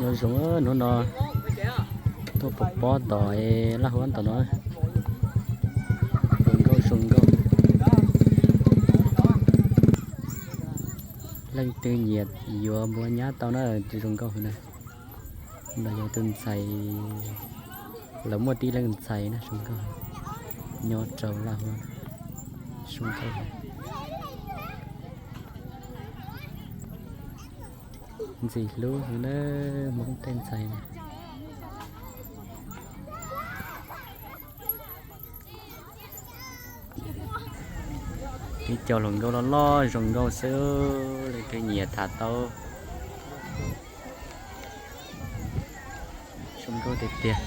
Nyob zoo, hnub no tuaj pov pob tom Laj Huab tom no. Zoo nkauj zoo nkauj. Leej twg nyiam yuav npua nyab tau na, zoo nkauj na. No yog tus ntxhais, lawv muaj tib leej ntxhais na, zoo nkauj, nyob rau Laj Huab, zoo nkauj. Ntxim hlub heev na, Hmoob tej ntxhais na. Ib co hluas nkauj loj loj zoo nkauj xwb, leej twg nyiam tham tau. Zoo nkauj tiag tiag.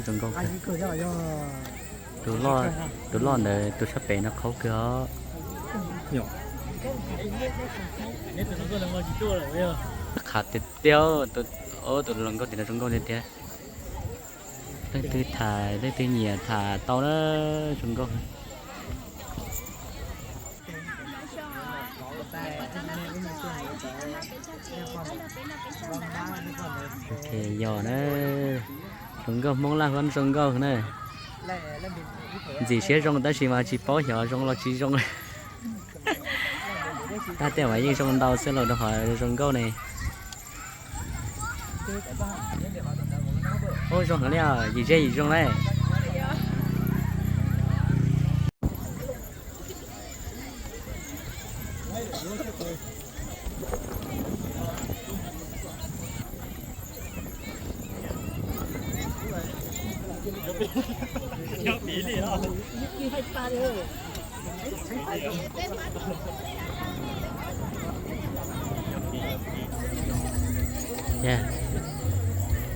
Zoo nkauj kawg. Tus loj, tus loj ntawd tus sab pem no qhauv kawg os. Qhav tiag tiag, tus hluas nkauj tim no zoo nkauj tiag tiag. Leej twg tham, leej twg nyiam tham tau na, zoo nkauj. Yog na, zoo nkauj, Hmoob Laj Huab zoo nkauj na. Ntxim siab zoo tab sis mas tsis paub xyov zoo los tsis zoo. Tab tej mas yeej zoo ntau xwb los rau qhov zoo nkauj ne. Ub, zoo heev li os, yim zej yim zoo lawm.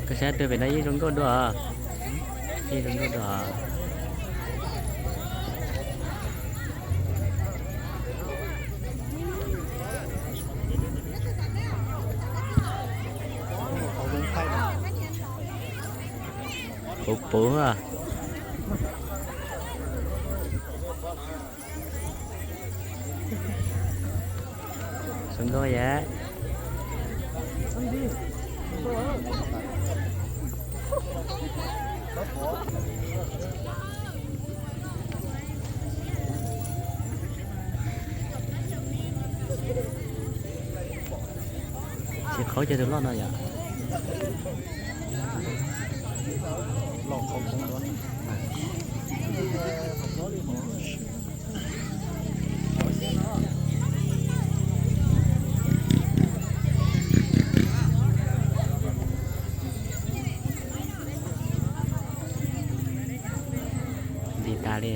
Koj saib twg pem no yeej zoo nkauj dua, yeej zoo nkauj dua. Puv puv. Zoo nkauj yam. Tsis qhauv kiag tus loj no yom. Nti tas li.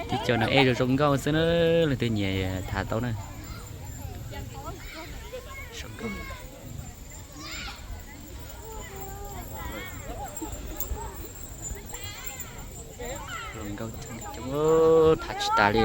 Tib co no ej zoo zoo nkauj xwb na, leej twg nyiam tham tau na. Zoo nkauj coob, tham tsis tas li.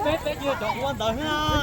Peb, peb cia cov ua ntawd na.